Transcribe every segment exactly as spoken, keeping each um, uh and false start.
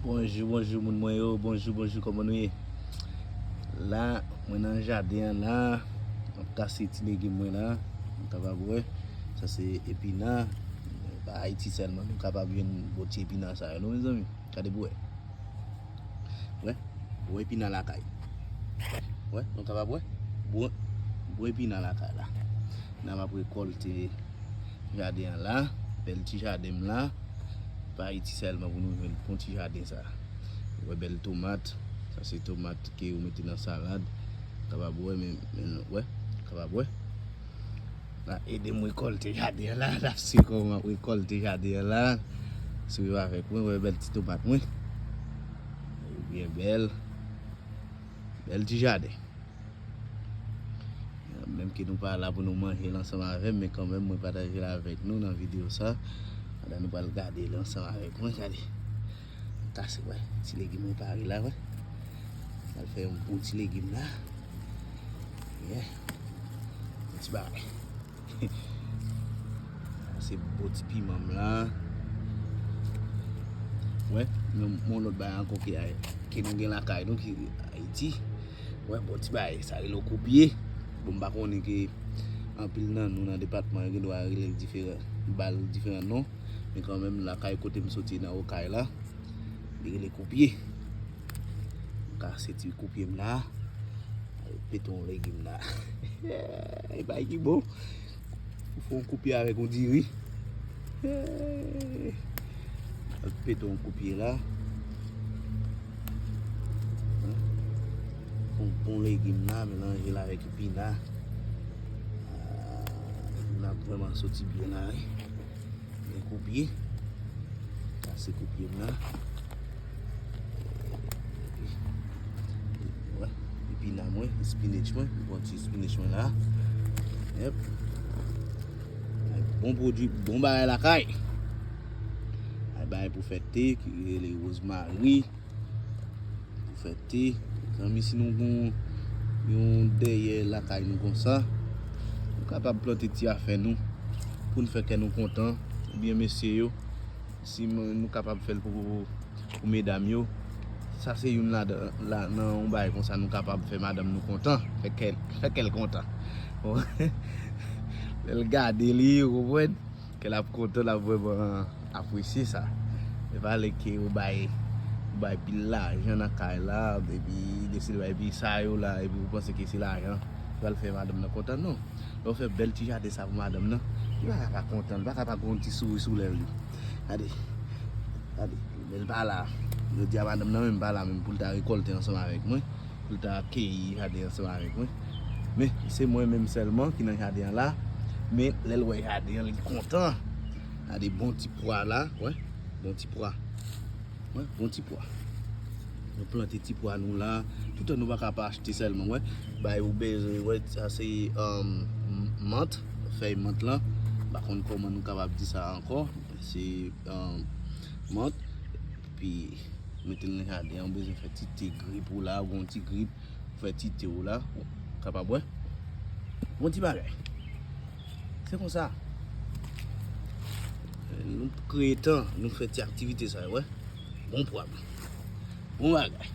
Bonjou, bonjou, moun mwen yo. Bonjou, bonjou, kòman nou ye? La, mwen nan jaden an la. M ap kase ti legim mwen la. Nou kapab wè. Sa se epina. Pa Ayiti sèlman nou kapab jwenn bon ti epina sa yo, non, mezanmi? Gade pou wè. Wè, bon epina lakay. Wè, nou kapab wè. Bon, bon epina lakay la. N ap ap rekòlte jaden an la. Bèl ti jaden m la. Pa Ayiti sèlman pou nou jwenn bon ti jaden sa. Wè bèl tomat. Sa se tomat ke yo mete nan salad. Kapab wè, men, men, wè, kapab wè. La, ede m rekòlte jaden an la. N ap swiv kòman m ap rekòlte jaden an la. Swiv avèk mwen, wè bèl ti tomat mwen. Byen bèl. Bèl ti jaden. Menm ke nou pa la pou nou manje l ansanm avè m, men kanmenm mwen pataje l avèk nou nan videyo sa. Pandan nou pral gade l ansanm avèk mwen, gade. Kase, wè, ti legim mwen pare la, wè. Al fè yon bon ti legim la. Yeah. Bon ti bagay. Sa se bon ti piman m la. Wè, yon, yon lòt bagay ankò ke, ke nou gen lakay nou ki Ayiti. Wè, bon ti bagay, sa rele koupye. Bon, m pa konnen ke anpil nan nou nan depatman yo gen dwa rele l diferan, ba l diferan non. Men kanmenm, lakay kote m soti nan Okay la, li rele koupye. M kase ti koupye m la. Al pete yon legim la. E bay ki bon. Ou fè yon koupye avèk yon diri. Al pete yon koupye la. Fè yon bon legim la, melanje l avèk epina. Ah, legim la vrèman soti byen la, wi. Byen koupye. Sa se koupye m la. Epi, wè, epina mwen, spinach mwen, m pran ti spinach mwen la. Yep. Bon pwodui, bon bagay lakay. Ay bagay pou fè te, ki rele wozmari. Pou fè te. Zanmi, si nou gon yon dèyè lakay nou konsa, nou kapab plante ti afè nou pou n fè kè nou kontan. Oubyen mesye yo, si m- nou kapab fè l pou, pou medam yo, sa se youn ladan, la, nan yon bagay konsa nou kapab fè madanm nou kontan, fè kè, fè kè l kontan. Lè l gade li, ou konprann? Ke l ap kontan, l ap vrèman apresye sa. E pa lè ke ou bay, ou bay pil lajan nan kay la, epi deside bay pi sa yo la, epi ou panse ke se lajan ki pral fè madanm nan kontan, non. Lè w fè bèl ti jaden sa pou madanm nan, li pa ka pa kontan, li pa ka pa gon ti souri sou lèv li. Gade, gade, lè l pa la, jodi a madanm nan menm pa la menm pou l ta rekòlte ansanm avèk mwen. Pou l ta keyi jaden ansanm avèk mwen. Men, se mwen menm sèlman ki nan jaden an la. Men, lè l wè jaden an, li kontan. Gade bon ti pwa la, wè. Bon ti pwa. Wè, bon ti pwa. Nou plante ti pwa nou la. Toutan nou pa ka pa achte sèlman, wè. Bay ou bezwen, wè, sa se, um, mant, fèy mant lan. M pa konn kòman nou kapab di sa ankò. Se, um, mant. Epi, mete l nan jaden an, ou bezwen fè ti te grip ou la, ou gon ti grip, ou fè ti te ou la, ou kapab wè. Bon ti bagay. Se konsa. Nou kreye tan, nou fè ti aktivite sa yo, wè. Bon pwa. Bon bagay.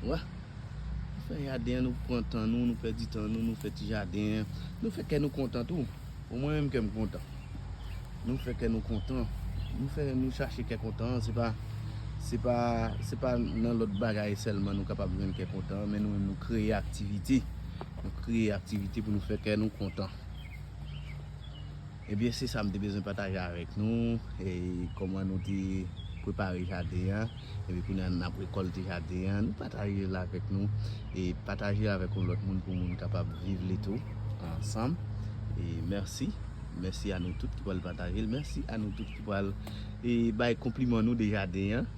Wè. Nou fè jaden an, nou pran tan nou, nou pèdi tan nou, nou fè ti jaden an. Nou fè kè nou kontan tou. Bon, mwen menm kè m kontan. Nou fè kè nou kontan. Nou fè, nou chache kè kontan an, se pa, se pa, se pa nan lòt bagay sèlman nou kapab jwenn kè kontan an, men nou menm nou kreye aktivite. Nou kreye aktivite pou nou fè kè nou kontan. Ebyen, se sa m te bezwen pataje avèk nou, e kòman nou te prepare jaden an, epi kounye a n ap rekòlte jaden an, nou pataje l avèk nou, e pataje l avèk yon lòt moun pou moun kapab viv li tou ansanm. E mèsi, mèsi a nou tout ki pral pataje l, mèsi a nou tout ki pral, e, bay konpliman nou de jaden an.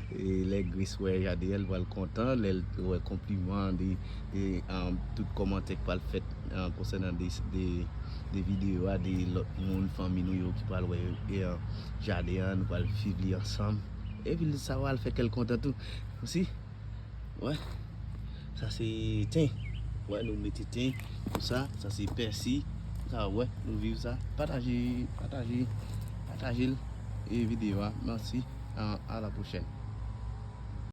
E lè Grace wè jaden an, li pral kontan, lè l wè konpliman de, de, um, tout kòmantè k pral fèt, um, konsènan de, de, de videyo a, de lòt moun, fanmi nou yo ki pral wè, e, um, jaden an, nou pral viv li ansanm. Epi sa pral fè kè l kontan tou. Ou si? Wè. Sa se ten. Wè, nou mete ten konsa. Sa se pèsi. Sa, wè, nou viv sa. Pataje, pataje, pataje l. E videyo a. Mèsi. A, a la pwochèn.